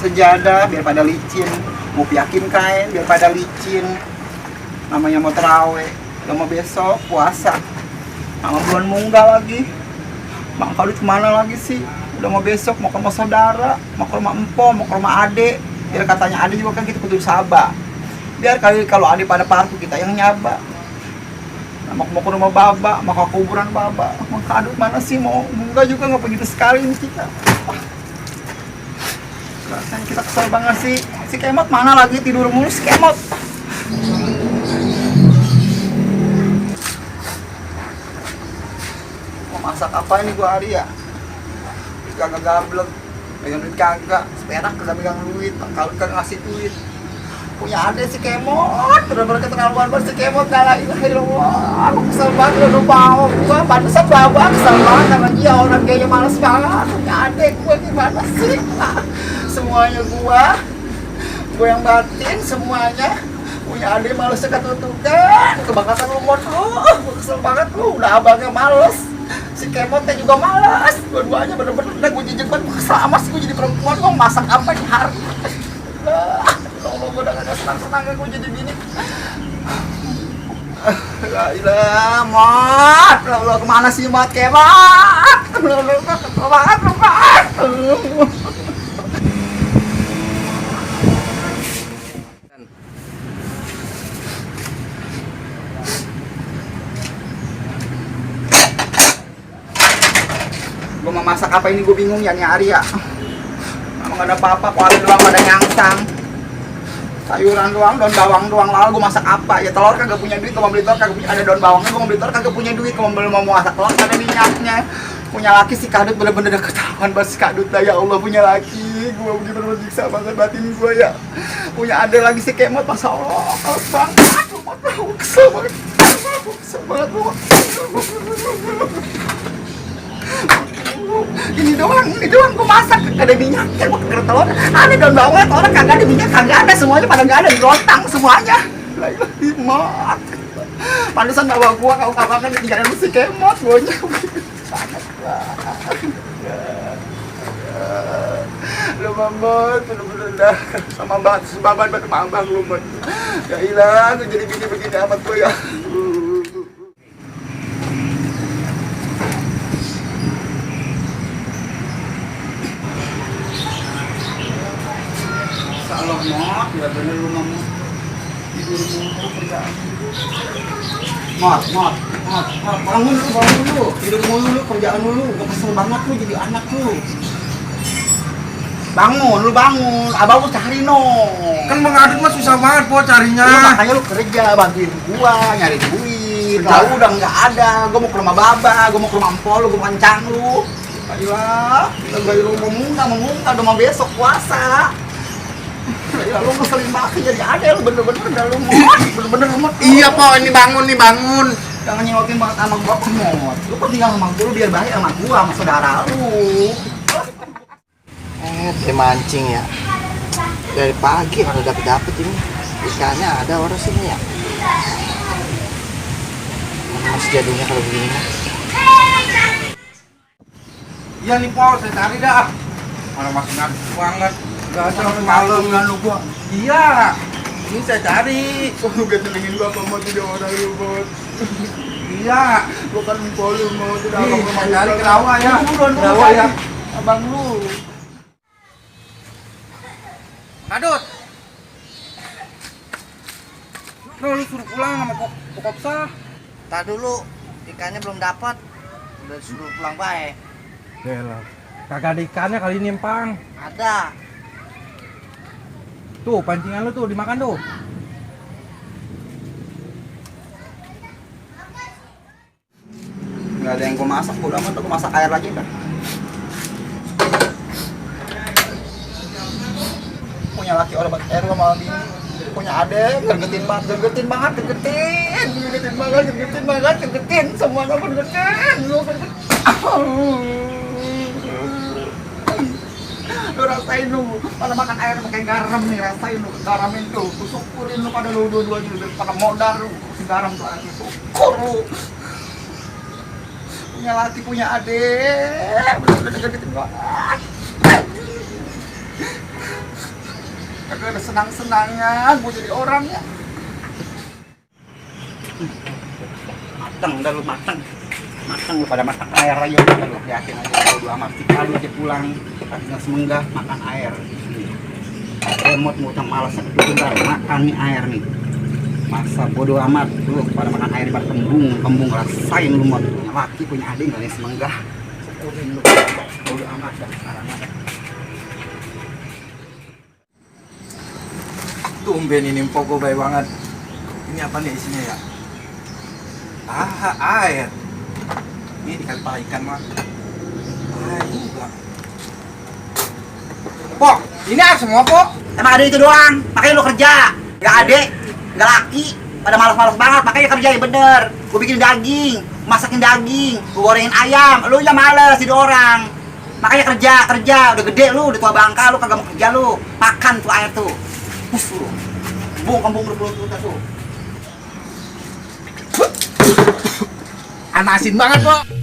sejadah biar pada licin, mau piakin kain biar pada licin. Namanya mau terawih, udah mau besok puasa, sama bulan munggah lagi. Bang Khalid kemana lagi sih? Udah mau besok, mau ke rumah saudara, mau ke rumah empo, mau ke rumah adek. Biar katanya adek juga kan kita kudu sabar. Biar kali kalau adek pada parku kita yang nyaba. Nah, mau ke rumah baba, mau ke kuburan baba. Mau ke aduk mana sih? Mau munggah juga nggak begitu sekali nih kita. Rasanya kita kesel banget sih. Si Kemot mana lagi tidur mulu si Kemot. Masak apa ini gua hari ya? Kagak gablek, pegang duit kagak, seperak kagak pegang duit, kalau kagak ngasih duit. Punya adek si Kemot, bener-bener keterlaluan banget si Kemot, gak ilaha illallah. Aku kesel banget lu mau gua, pantesan babak kesel banget sama dia, orang kayaknya males banget. Punya adek gua gimana sih? Semuanya gua yang batin semuanya. Punya adek malesnya ketutukan, kebangkatan lumut lu, gua kesel banget lu, udah abangnya males. Si Kemotnya juga malas, dua-duanya bener-bener udah gue jijik banget, gue kesel amas gue jadi perempuan, gue masak apa di hari. Allah, gue udah gak senang-senangnya gue jadi gini. La ilah, Mot, lo kemana sih Mot Kemot? Lo banget, lo banget. Gue mau masak apa ini gue bingung ya nih hari ya. Emang gak ada apa-apa, kuali doang pada nyangsang. Sayuran doang, daun bawang doang, lalu gue masak apa? Ya telur kagak punya duit, gue mau beli telur kagak punya, ada daun bawangnya, gue mau beli telur kagak punya duit, gue mau masak telur kagak ada minyaknya. Punya laki si Kadut bener-bener udah ketahuan banget si Kadut lah, ya Allah punya laki. Gue bener-bener siksa banget batin gue ya. Punya ada lagi si Kemot, Masya Allah, males banget. Gue kesel banget, kesel banget gue. Ini doang gue masak, gak ada minyaknya, gue kagak telur, ada daun bawang, orang kagak ada minyak, kagak ada, semuanya pada gak ada, dirotang semuanya. Mat, pantesan bawa gue, kau kakak ditinggalin lu si Kemot, gue nya lu Mamot, bener-bener dah sama baban abang lu Mot. Ya ilah, gue jadi begini amat gue ya. Salah Mot, ya bener lu Mot. Tidur mulu kerjaan. Mot, bangun lu. Tidur mulu kerjaan lu. Gue kesel banget lu jadi anak lu. Bangun. Abang lu cari no. Kan mengaduk mah susah banget po carinya. Lu makanya lu kerja, bantuin gua nyari duit. Tahu udah nggak ada. Gua mau ke rumah baba, gua mau ke rumah empol, gua mau kencang lu. Ayolah, gila lu mau muntah, udah mau besok puasa. Ya lu ngeselin banget jadi ada lu bener-bener dah lu Mot, bener-bener Mot. Iya po, ini bangun. Jangan nyengokin banget sama gua Mot. Lu kok tinggal sama gua, lu biar baik sama gua, sama saudara lu. Dia mancing ya. Dari pagi udah dapet ini. Ikannya ada orang sini ya. Mas jadinya kalau begini mah. Iya nih po, saya cari dah. Mana masih ngaduk banget. Gak ada orang malam kan lu gua. Iya. Ini saya cari. Kok lu gantengin gua apa Mot jadi orang lu Mot? Iya. Gua kan empol lu Mot, udah Nih, abang saya cari ke rawa ya. Rawa ya. Abang lu. Kadut. Lu suruh pulang sama Kokopsa. Tak dulu, ikannya belum dapat. Udah suruh pulang baik. Yalah. Kagak ada ikannya kali ini, Empang. Ada. Tuh, pancingan lu tuh dimakan tuh. Nggak ada yang gua masak, udah amat gua masak air lagi dah. Punya laki orang air gua malam ini. Punya adek, gergetin banget. Semuanya gergetin. Lu rasain lu, pada makan air pakai garam nih, rasain lu, garamin tuh, lu syukurin lu pada lu dua-duanya udah pada modal lu, si garam tuh anak itu, syukur lu. Punya laki, punya adek, bener-bener deketin banget. Kagak ada senang-senangnya gue jadi orang ya. Mateng, udah lu mateng. Mateng lu pada masak air aja udah lu. Yakin aja bodo amat. Kita lu aja pulang, tinggal semenggah makan air. Remote mau utang malas satu bentar makan nih air nih. Masa bodo amat lu pada makan air pada kembung rasain lu mau punya laki punya adik nggak nih semenggah. Syukurin lu bodo amat dah sekarang aja. Tumben ini empogo baik banget. Ini apa nih isinya ya? Air. Ini dikali pala ikan mah. Air juga. Pok, ini semua Pok. Emang ada itu doang, makanya lu kerja. Gak adek, gak laki, pada malas-malas banget, makanya kerja yang bener. Gue bikin daging, masakin daging, gue gorengin ayam, lu aja males jadi orang. Makanya kerja, udah gede lu, udah tua bangka lu, kagak mau kerja lu. Makan tuh air tuh. Pus lu. Kembung lu tuh. Anasin banget Pok.